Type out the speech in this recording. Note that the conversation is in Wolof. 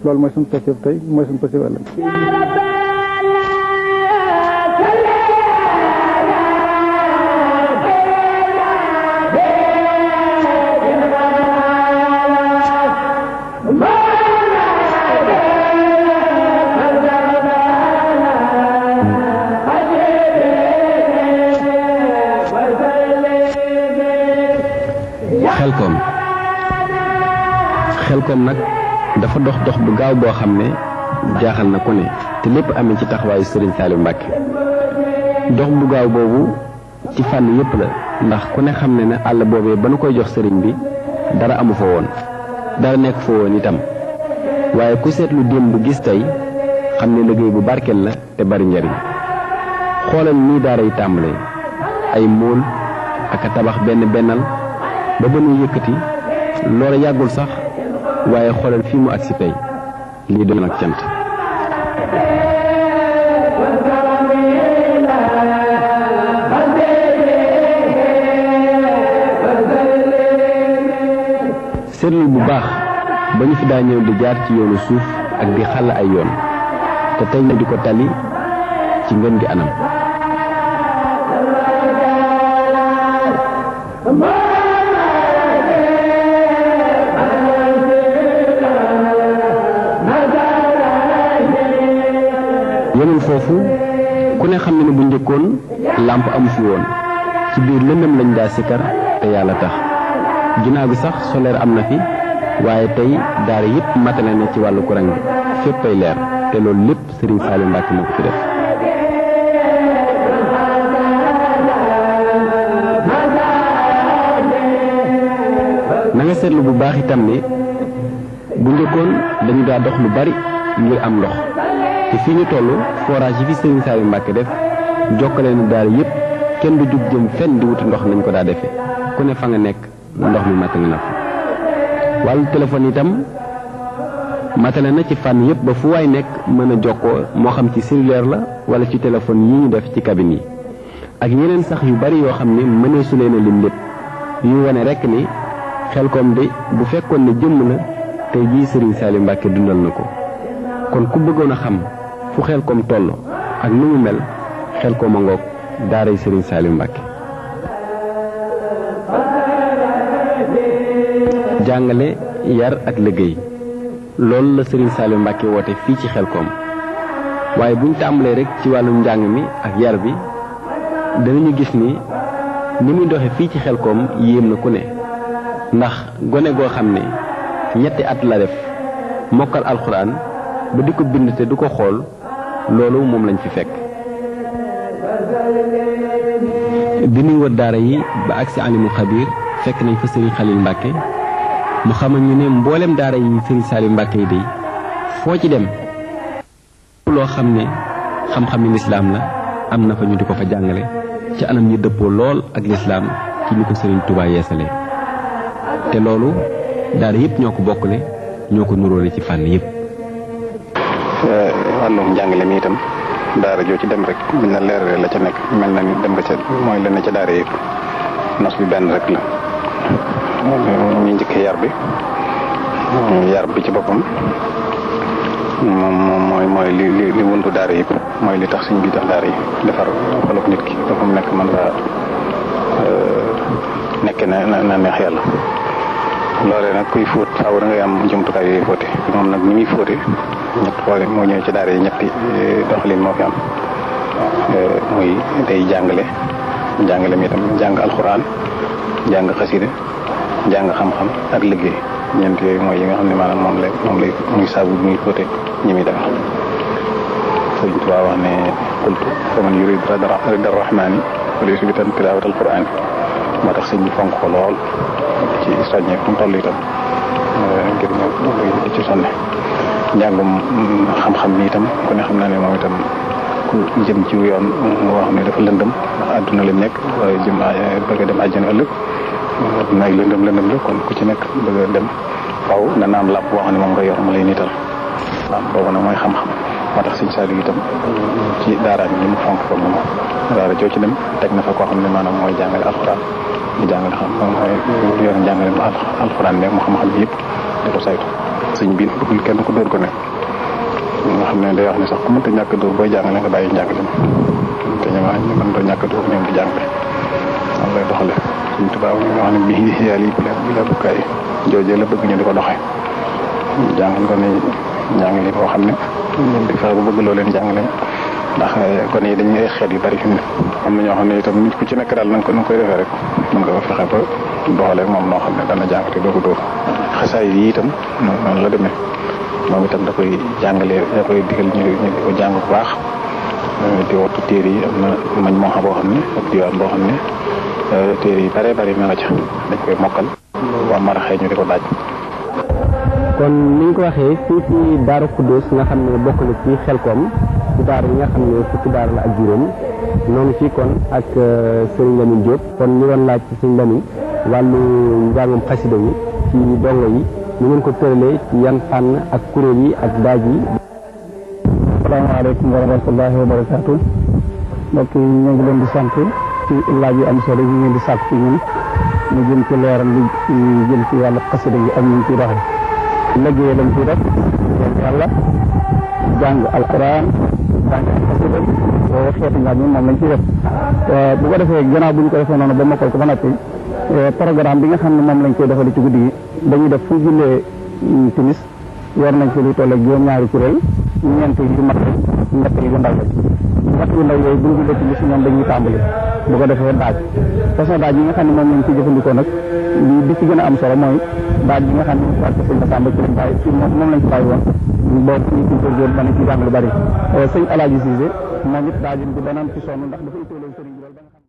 loolu mooy suñu pëstéef tey mooy suñu pëstéef ëllëg. Xelkom nag dafa dox bu gaaw boo xam ne jaaxal na ku ne te lépp amee ci taxawaayu Serigne Saliou Mbacké. dox bu gaaw boobu ci fànn yépp la ndax ku ne xam ne ne àll boobee ba nu koy jox sëriñ bi dara amu fa woon dara nekk fa woon itam waaye ku seetlu démb gis tey xam ne liggéey bu barkeel la te bari njariñ. xoolal nii daara yi tàmbalee ay móol ak a tabax benn bennal ba ba nu yëkkati loola yàggul sax waaye xoolal fii mu agsi tey lii doon ak cant. seetlu bu baax ba ñu fi daa ñëw di jaar ci yoonu suuf ak di xàll ay yoon te tey ñu di ko tali ci ngën gi anam. yeneen foofu ku ne xam ne ne bu njëkkoon làmp amu fi woon ci biir lëndëm lañ daa sikkar te yàlla tax. ginnaaw bi sax solaire am na fi waaye tey daara yëpp matale na ci wàllu courant bi fépp ay leer te loolu lépp Serigne Saliou Mbacké moo ko fi def. na nga seetlu bu baax itam ne bu njëkkoon dañu daa dox lu bari ngir am ndox te fii ñu toll forage yi fi Serigne Saliou Mbacké def jokkale na daara yëpp kenn du jug jëm fenn di wuti ndox nañ ko daa defee ku ne fa nga nekk ndox mi matale na fa. wàllu téléphone itam matale na ci fànn yëpp ba fu waay nekk mën a jokkoo moo xam ci cellulaire la wala ci téléphone yi ñu def ci cabine yi ak yeneen sax yu bari yoo xam ne mënee su leen a lim lépp yu wane rekk ni Xelkom de bu fekkoon ne jëmm la tey jii Serigne Saliou Mbacké dundal na ko. kon ku bëggoon a xam fu Xelkom toll ak nu mu mel Xelkom a ngoog daaray Serigne Saliou Mbacké. jàngale yar ak liggéey loolu la Serigne Saliou Mbacké woote fii ci Xelkom waaye buñ tàmbalee rek ci wàllum njàng mi ak yar bi danañu gis ni muy doxe fii ci Xelkom yéem na ku ne ndax gone goo xam ne ñetti at la def mokkal alxuraan ba di ko bind te du ko xool loolu moom lañ fi fekk. bi ñuy wër daara yi ba agsi alimul xabiir fekk nañ fa Serigne Khalil Mbacké mu xamal ñu ne mboolem daara yi Serigne Saliou Mbacké yi day foo ci dem loo xam ne xam-xami lislaam la am na fa ñu di ko fa jàngale ci anam ñi dëppoo lool ak lislaam ci ni ko Serigne Touba yeesale te loolu daara yëpp ñoo ko bokkale ñoo ko nuróole ci fànn yëpp. wàllum njàngale mi itam daara joo ci dem rek buñ la leeralee la ca nekk mel na ni dem nga ca mooy la ne ca daara yëpp nos bi benn rek la. ñu njëkkee yar bi ci boppam moom mooy li wuntu daara yëpp mooy li tax suñ bi tax daara yi defar xolub nit ki dafa mu nekk mën laa nekke na neex yàlla. loolee nag kuy fóot faaw da ngay am jumtukaay yooyu fóote moom nag ni muy fóote ñett xoole moo ñëwee ci daara yi ñetti doxalin moo fi am muy day jàngale mi itam jàng alxuraan jàng xasida jàng xam-xam ak liggéey ñeent yooyu mooy yi nga xam ne maanaam moom lay muy saabu muy fóote ñi muy defal. Sëriñ Tuubaa wax ne qultu faman yurid rida rahmani falyusbitan tilawat alquran moo tax sëñ bi fonk ko lool ci soññee fu mu toll itam ngir ñëw di ci sonne. njàngum xam-xam mi itam ku ne xam naa ne moom itam ku jëm ci yoon moo wax ne dafa lëndëm ndax àdduna lañ nekk waaye bëgg a dem àjjana ëllëg àdduna ay lëndëm la kon ku ci nekk bëgg a dem faw dana am làpp boo xam ne moom nga yor mu lay nital waaw boobu nag mooy xam-xam moo tax sëñ Saliou itam ci daaraam yi mu fonk ko moom daara joo ci dem teg na fa koo xam ne maanaam mooy jàngale alxuraan di jàngale xam mooy yor njàngale alxuraan ne mu xam-xam bi yëpp di ko saytu sëñ bi bëggul kenn ko dóor ko ne nga xam ne day wax ne sax ku mënta ñàkk dóor booy jàngale nga bàyyi njàngale te ñu mën doo ñàkk dóor ñoom di jàngale noonu lay doxale suñ tubaab ñu nga xam ne bii yàlla yi bi la bukkaay joojee la bëgg ñu di ko doxee jàngal ko ne njàngale boo xam ne ñoom di fexe ba bëgg loo leen jàngale ndax kon yi dañuy ay xeet yu bari fi mu ne am na ñoo xam ne itam nit ku ci nekk daal na nga koy defee rek mën nga ko fexe ba doxalee moom noo xam ne dana jàngate doo ko dóor xasaay yi itam noonu la demee moom itam da koy jàngale da koy digal ñu di ko jàng bu baax di wattu téere yi am na mañ moo xam boo xam ne ak diwaan boo xam ne téere yi bare bari ma nga ca dañ koy mokkal waa maraxee ñu di ko daaj. kon ni ñu ko waxee fii ci Daaru Xuddoos nga xam ne bokk na ci Xelkom ci daara yi nga xam ne fukki daara la ak juróom noonu fii kon ak Serigne Lamine Diop kon ñu doon laaj ci Serigne Lamine wàllu njàngum xasida yi ci dongo yi ñu ngeen ko tëralee ci yan fànn ak kuréel yi ak daaj yi. asalaamaaleykum wa rahmatullahi wa barakaatu mbokk yi ñu ngi leen di sant ci laaj yu am solo yi ngeen di sàkk ci ñun ñu jëm ci leeral li jëm ci wàllu xasida yi ak ñu ciy doxee liggéey lañ ciy def yàlla jàng alquran jàng xasida boobu xeetu njàng mi moom lañ ciy def bu ko defee gannaaw bu ñu ko defee noonu ba mokkal ko ba noppi programme bi nga xam ne moom lañ koy defale ci guddi gi dañuy def fu jullee timis war nañ fi lu toll ak juróom-ñaari kuréel ñeent yu mag ñett yu ndaw la ñett yu ndaw yooyu bu ñu jullee timis ñoom dañuy tàmbali bu ko defee daaj façon daaj yi nga xam ne moom lañ ciy jëfandikoo nag lii bi ci gën a am solo mooy daaj yi nga xam ne waa sëñ Massamba ci lañ bàyyi moom lañ ci bàyyi woon boobu ñu ci góorgóorlu dana ci jàng lu bari sëñ Alaaji Cissé moom it daajin bi dana am ci sonn ndax dafa itteeloo